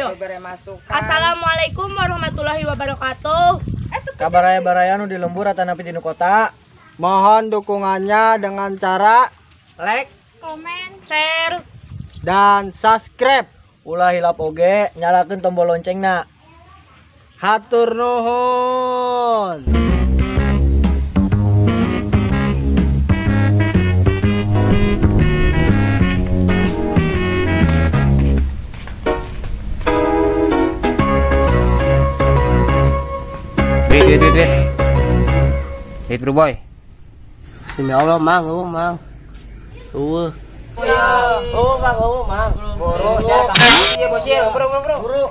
Ayo. Bere masukan. Assalamualaikum warahmatullahi wabarakatuh. Kabaraya-baraya nu di lembur atanapi di nu kota. Mohon dukungannya dengan cara like, komen, share, dan subscribe. Ulah hilap oge, nyalakeun tombol loncengna. Hatur nuhun. Duit, duit, duit, duit. Duit bro boy. Demi Allah mang, eueuh mang. Eueuh. Oh, mang, eueuh mang. Boro, sia iya bocil, bro bro bro. Bro.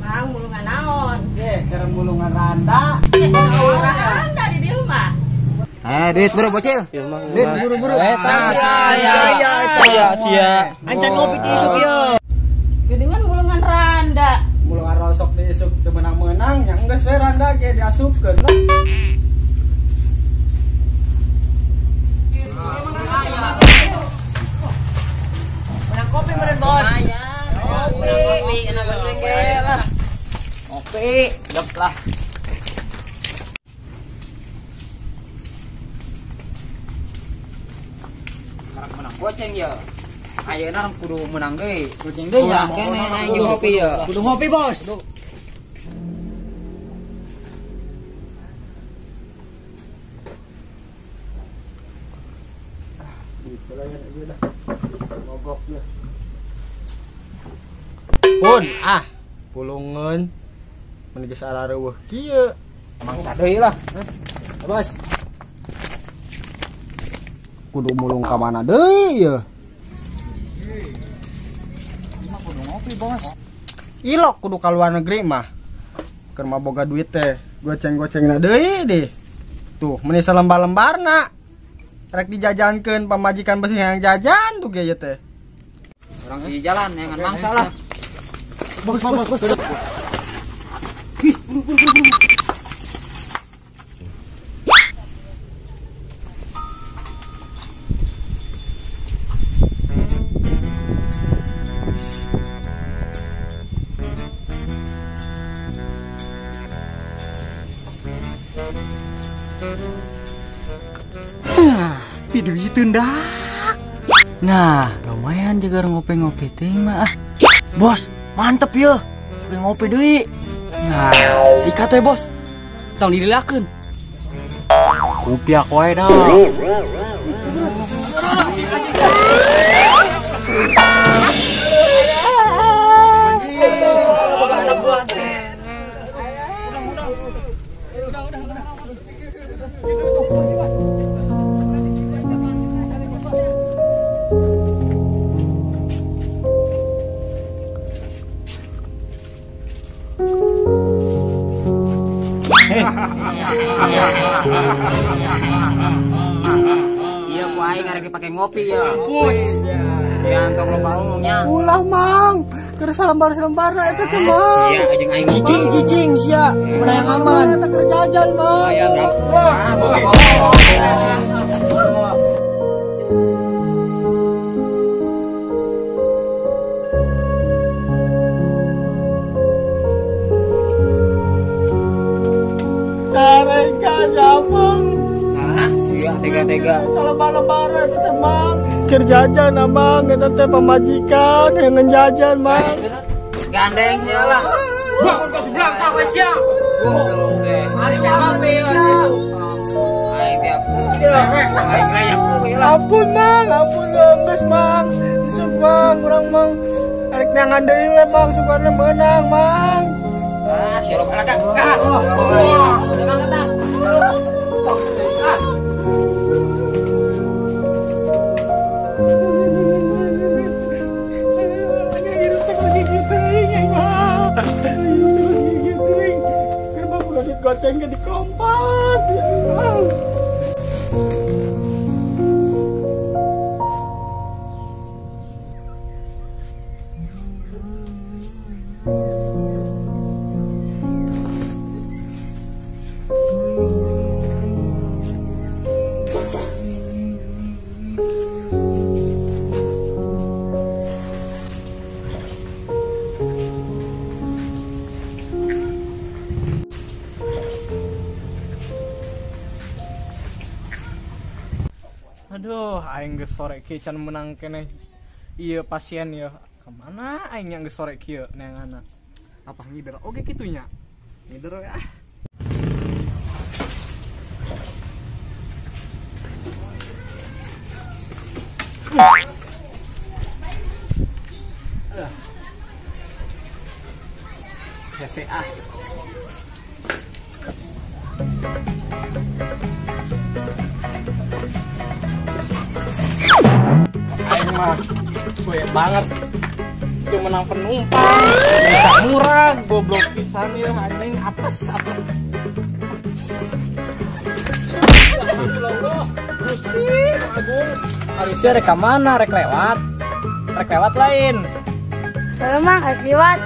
Mang mulungan naon? Ye, keur mulungan randa. Mulungan randa di dieu mah. Eh, duit bro bocil. Duit buru-buru. Sia sia sia. Ancan ngopi ti isuk ieu. Geuningan mulungan randa. Mulungan rosok di isuk teu meunang-meunang, nya geus we randa ge diasupkeun lah. Menang kopi meureun bos. Menang kopi, enak goceng ge lah. Kopi, lep lah. Menang goceng ya. Ayeuna kudu menang deui. Goceng deui ya kene aing ngopi ya. Kudu ngopi, Bos. Pun ah, pulungeun mun geus arareuweuh kieu. Mangsa deui lah. Bos. Kudu mulung ka mana deui ye? Kudu ngopi, Bos. Ilok kudu ka luar negeri mah. Keur mah boga duit teh, goceng-gocengna deui deh. Tuh, meuni salembar-lembarna. Rek dijajankeun pamajikan beusi hayang jajan tuh ge ieu teh. Orang di jalan jangan mangsa lah. Bos, bos, bos. Ih, buru, buru, buru. Nah, piduiteun dak. Nah, lumayan juga ngopi-ngopi teh mah. Bos, mantep ya. Ngopi ngopi deui. Nah, sikat we bos. Tong dililakeun. Kupiak wae dah. Iya, ku aing arek dipake ngopi ya. Mampus. Ya tong loba omongnya. Ulah mang, keur salembar-salembarna eta teh mang. Sia jeung aing cicing cicing sia, menang aman. Eta keur jajan mang. Tarengka siapa? Ah, sia tega-tega. Salembar-lembar eta teh mang. Keur jajan mang, eta teh pamajikan yang ngejajan mang. Gandeng sia lah. Bangun kau sebelah sampai sia. Oke. Hari ngopi aing tiap. Aing layak lah. Ampun mang, ampun geus mang. Isuk mang, urang mang. Arek neangan deui we mang, sukana meunang mang. Ah, sia loba laga. Ah. Udah mang eta. Ah. Goceng ke di kompas. Aduh, aing geus sore kieu can menang keneh ieu pasien ya. Kemana aing yang geus sore kieu neanganna? Apa ngider oge kitu nya? Ngider we ah. Hese ah. Aing mah suwe banget itu menang penumpang, minta murah, goblok pisan ya anjing, apes apes. Alhamdulillah, Gusti Agung. Ari sia rek ka mana? Rek lewat. Rek lewat lain. Emang rek lewat.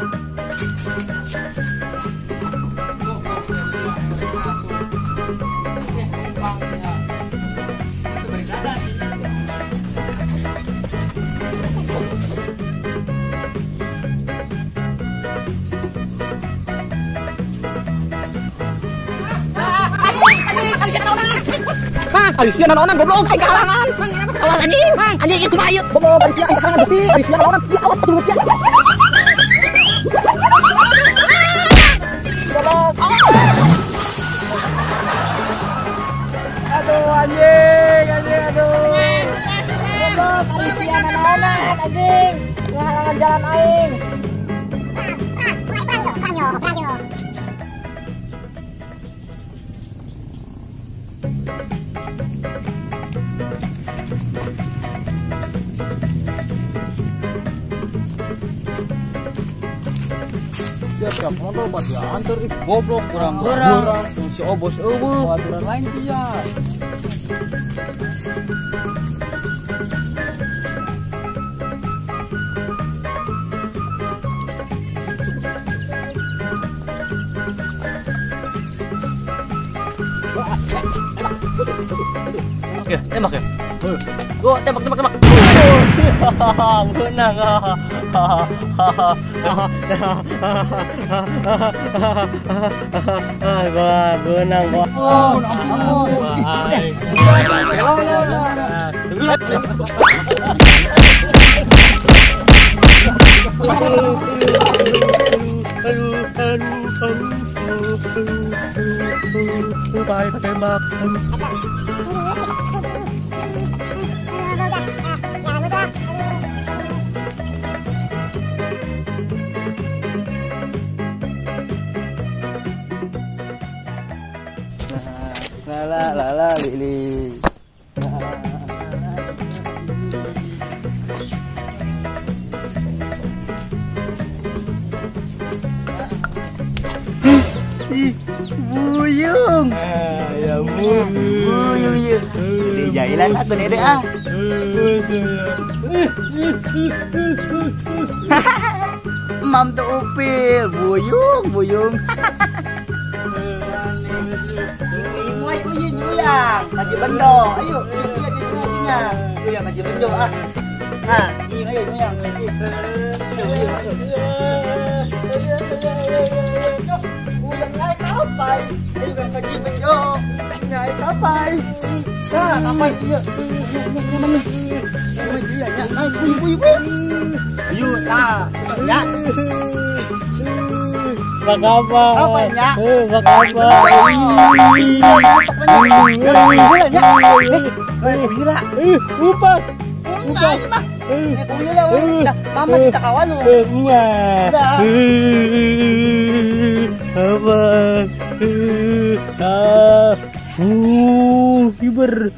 Ari sia nanaonan goblok aing kahalangan. Awas anjing, anjing ieu kumaha ieu? Goblok ari sia aing kahalangan Gusti, ari sia nanaonan. Ya awas turun sia. Goblok. Aduh anjing, anjing aduh. Goblok ari sia nanaonan anjing. Ngahalangan jalan aing. Siap-siap modal buat diantar ih goblok kurang kurang si obos eueuh aturan lain sih ya. Ya, tembak ya. Go, tembak, tembak, tembak. Menang. Wah, menang gua. Baik, tembak. La la la la li. Ih, buyung. Ya buyung, buyung. Dede jailan atuh dede ah. Mam tuh upil, buyung, buyung. Nyuyang, kaji bendo, ayo, iya jadi nyuyang kaji bendo ah, nah, iya ayo nyuyang, ayo, naik kapai, ayo kaji bendo, naik kapai, nah kapai, iya, iya, iya, naik, buyung, buyung, ayo, nah, ya. Bak apa? Apa ya? Bak apa? Upak. Upak. Mama kita kawal lu. Apa? Hiber.